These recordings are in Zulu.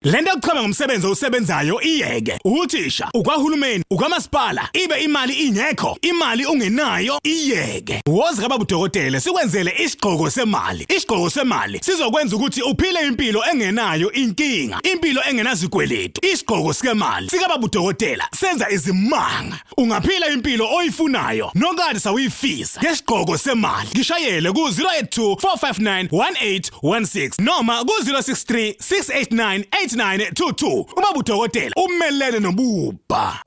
Lento yokuchama ngomsebenzi owusebenzayo iyeke. Uthisha, ukwahulumeni, ukwamasipala, ibe imali ingekho, imali ungenayo iyeke. Woza kababa udokotela sikwenzele isigqoko semali. Isigqoko semali sizokwenza ukuthi uphile impilo engenayo inkinga, impilo engenazikweletu. Isigqoko sikemali sikababa udokotela senza izimanga. Ungaphila impilo oyifunayo nokade sawuyifisa ngesigqoko semali. Ngishayele ku-082 459 1816 noma ku-063 689 8922. Ubaba udokotela umelene nobubha.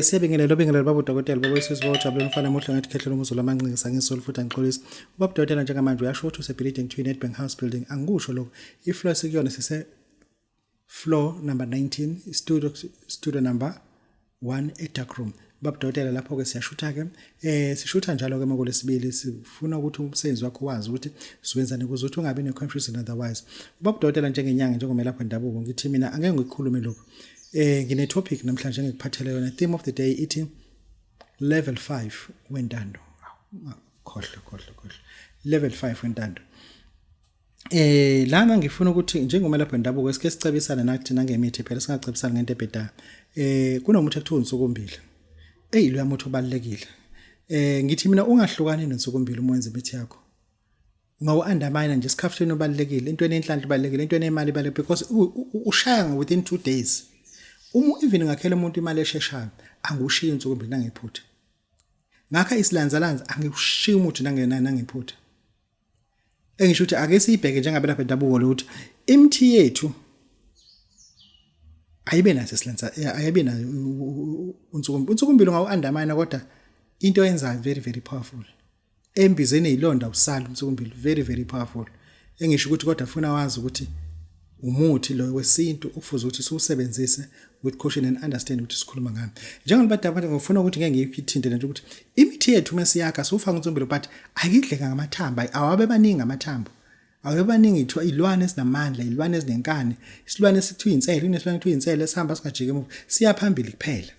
Siyabingelela obingelela baba udokotela baba isizwe bawujabule umfana muhle ngathi khehla lomuzi lamancinga ngisolo futhi angixolisi. Ubaba udokotela njengamanje uyasho ukuthi usebhilidini kuthiwa i-Nedbank House Building. Angikusho lokho. I-floor esikuyona sise floor number 19, studio number 1 e-dark room. Baba udokotela lapho ke siyashutha ke. Sishutha njalo ke makulesibili sifuna ukuthi umsebenzi wakho wazi ukuthi siwenzani ukuze ukuthi ungabi ne-confusion otherwise. Baba udokotela njengenyanga njengomelaphi wendabuko ngithi mina angeke ngikhulume lokho. Ngine topic namhlanje engikuphathele yona. Theme of the day ithi level 5 wentando. Khohlwa khohlwa khohlwa. Level 5 wentando. Lana ngifuna ukuthi njengomelaphi wendabuko esike sicebisane nathi nangemithi phela singacebisani ngento ebhedayo. Kunomuthi ekuthiwa unsukumbili. Ey loya muthi ubalekile. Ngithi mina ungahlukani nonsukumbili uma wenza imithi yakho. Ungawu undermine nje isikhaftini ubalekile, into enenhlanhla ibalekile, into enemali ibalekile because ushaya within 2 days. Uma even ngakhela umuntu imali esheshayo angushiyi unsukumbili nangephutha. Ngakha isilanzalanza angikushiyi umuthi nangephutha. Engisho ukuthi ake siyibheke njengabelaphi bendabuko ukuthi imithi yethu ayibe naso isilanza ayibe nayo unsukumbili. Unsukumbili ungawu undermine kodwa into oyenzayo very very powerful. Embizeni ezilonda usala unsukumbili very very powerful. Engisho ukuthi kodwa funa wazi ukuthi umuthi lo wesintu okufuze ukuthi siwusebenzise with caution and understand ukuthi sikhuluma ngani. Njengoba badaba ngifuna ukuthi ngeke ngiyithinte lento ukuthi imithi yethu mesiyakha siwufaka unsukumbili but ayidleka ngamathambo, awabe baningi amathambo. Awabe baningi ithiwa ilwane ezinamandla, ilwane ezinenkani, isilwane esithiwa insele, kunesilwane ekuthiwa insele esihamba singajiki emuva, siya phambili kuphela.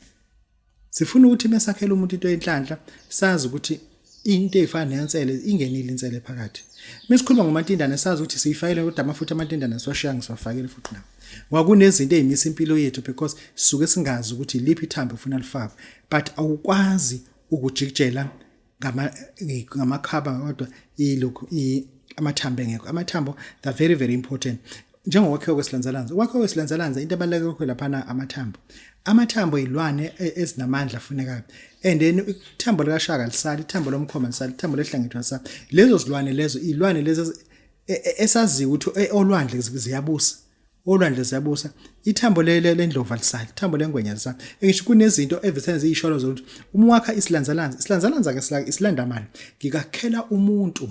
Sifuna ukuthi mesakhela umuntu into yenhlanhla sazi ukuthi into efana nensele ingenile insele phakathi. Mesikhuluma ngomantindane sazi ukuthi siyifakele kodwa amafutha amantindane siwashiya ngiswafakele futhi nawo. Ngoba kunezinto ezimisa impilo yethu because sisuke singazi ukuthi liphi ithambo ufuna lifakwe. But awukwazi ukujikijela ngamakhaba kodwa ilokhu amathambo engekho. Amathambo they are very very important. Njengokwakhiwa kwesilanzalanza, ukwakhiwa kwesilanzalanza into ebaluleke kakhulu laphana amathambo. Amathambo ilwane ezinamandla afunekayo. And then ithambo likashaka lisali, ithambo lomkhoma lisali, ithambo lehlangethu lisali. Lezo zilwane lezo ilwane lezo esaziyo ukuthi olwandle ziyabusa. Olwandle ziyabusa. Ithambo lendlovu alisali, ithambo lengwenya lisali. Ngisho kunezinto evesene ziyisholo zokuthi uma wakha isilanzalanza, isilanzalanza ke isilandamali. Ngikakhela umuntu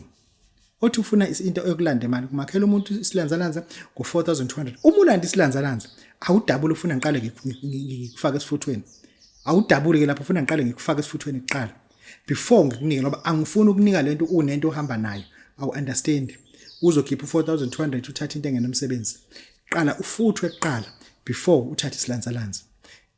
othi ufuna into yokulanda imali kumakhela umuntu isilanzalanza ngo-4200. Uma ulanda isilanzalanza awudabule ufuna ngiqale ngikufake esifuthweni. Awudabule ke lapho ufuna ngiqale ngikufake esifuthweni kuqala before ngikunike ngoba angifuni ukunika lento unento ohamba nayo. Awu understand. Uzokhipha u-4200 uthathe into engenamsebenzi. Qala ufuthwe kuqala before uthathe isilanzalanza.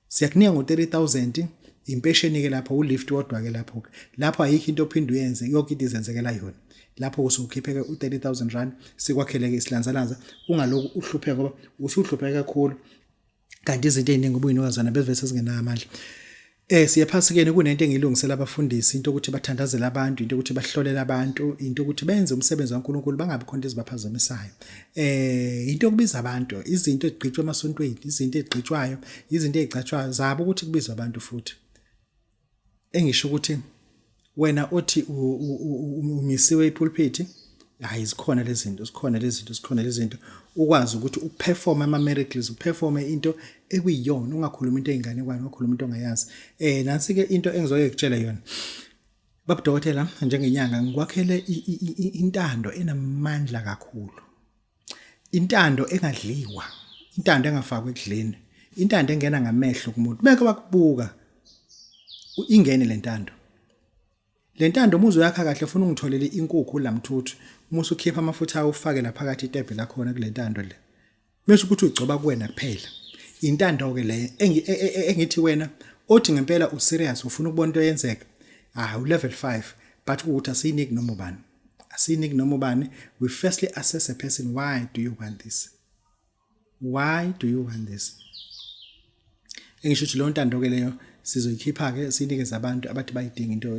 Siyakunika ngo-30000 impesheni ke lapho ulift wodwa ke lapho ke. Lapho ayikho into ophinde uyenze yonke into izenzekela yona. Lapho usukhiphe ke u-30000 rand sikwakhele ke isilanzalanza ungaloku uhlupheka ngoba usuhlupheka kakhulu. Kanti izinto eziningi ubuyinika zona bevese zingenayo amandla. Siye phasikeni kunento engiyilungisela abafundisi into ukuthi bathandazele abantu, into ukuthi bahlolele abantu, into ukuthi benze umsebenzi kaNkuluNkulu bangabi khona ezibaphazamisayo. Into yokubiza abantu, izinto ezigqitshwa emasontweni, izinto ezigqitshwayo, izinto ezigcatshwayo zabo ukuthi kubizwe abantu futhi. Engisho ukuthi wena othi umisiwe ipulpit, hayi zikhona lezi zinto, zikhona lezi zinto, zikhona lezi zinto. Ukwazi ukuthi uperform ama miracles, uperform into ekuyiyona, ungakhuluma into eyinganekwane, ungakhuluma into ongayazi. Nansi ke into engizoke ngikutshele yona. Baba dokotela njengenyanga ngikwakhele intando enamandla kakhulu. Intando engadliwa, intando engafakwa ekudleni, intando engena ngamehlo kumuntu. Beke bakubuka ingene lentando. Lentando uma uzoyakha kahle ufuna ungitholele inkukhu lamthuthu. Uma usukhipha amafutha awo ufake la phakathi itebhe lakhona kule ntando le. Bese ukuthi ugcoba kuwena kuphela. Intando ke le engithi wena othi ngempela u serious ufuna ukubona into eyenzeka. Ah u level 5 but ukuthi asiyiniki noma ubani. Asiyiniki noma ubani. We firstly assess a person, why do you want this? Why do you want this? Engisho ukuthi leyo ntando ke leyo sizoyikhipha ke sinikeze abantu abathi bayidinga into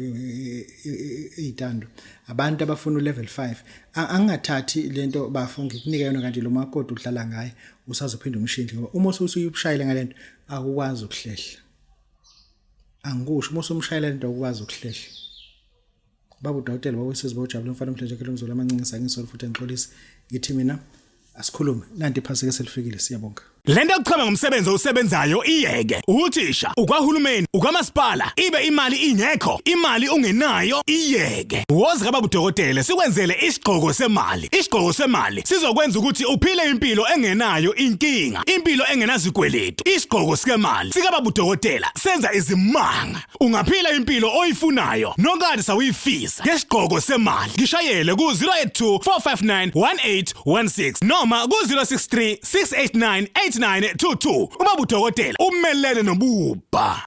eyitando, abantu abafuna ulevel 5. Angingathathi lento bafo ngikunike yona kanti lo makoti udlala ngaye, usazophinda umshindle, ngoba uma usuyushayile ngalento akukwazi ukuhlehla. Angikusho, uma usumshayela lento akukwazi ukuhlehla. Baba udokotela, baba wesizwe, bawujabule umfana omhle nje umzolo amancinci, ngisolo futhi angixolisi, ngithi mina asikhulume. Nanti iphasi ke selifikile, siyabonga. Lento yokuchama ngomsebenzi owusebenzayo iyeke. Uthisha, ukwahulumeni, ukwamasipala, ibe imali ingekho, imali ungenayo iyeke. Woza kababa udokotela sikwenzele isigqoko semali. Isigqoko semali sizokwenza ukuthi uphile impilo engenayo inkinga, impilo engenazikweletu. Isigqoko sikemali sikababa udokotela senza izimanga. Ungaphila impilo oyifunayo nokade sawuyifisa ngesigqoko semali. Ngishayele ku-082 459 1816 noma ku-063 689 8922. Ubaba udokotela umelene nobubha.